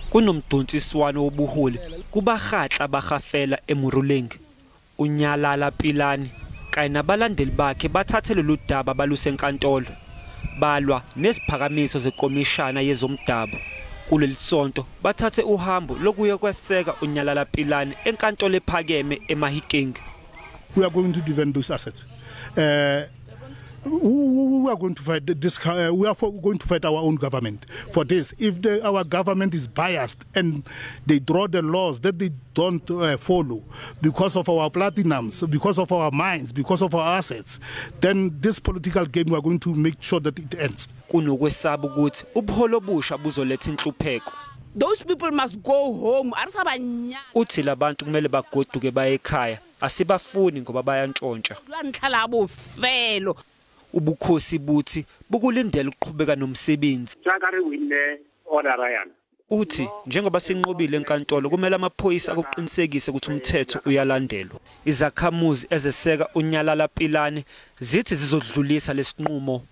Kunomdonsiswano wobuholi kuBakgatla Ba Kgafela eMoruleng. UNyalala Pilane kanye nabalandeli bakhe bathathe lolu daba baluse enkantolo. Balwa nesiphakamiso zekomishana yezomdabu. Kuleli sonto bathathe uhambo lokuya kweseka uNyalala Pilane enkantolo ephakeme eMahikeng. We are going to defend those assets. We are going to fight this. We are going to fight our own government for this. If our government is biased and they draw the laws that they don't follow because of our platinums, because of our mines, because of our assets, then this political game, we are going to make sure that it ends. Kunokwesaba ukuthi ubuholi obusha buzoletha inhlupheko. Those people must go home. Uthi labantu kumele bagoduke baye ekhaya. Asibafuni ngoba bayantshontsha. Ubukhosi buthi bukulindela ukuqhubeka nomsebenzi. Uthi njengoba sinqobile enkantolo kumele amaphoyisa akuqinisekise ukuthi umthetho uyalandelwa. Izakhamuzi ezeseka uNyalala Pilane zithi zizodlulisa lesinqumo.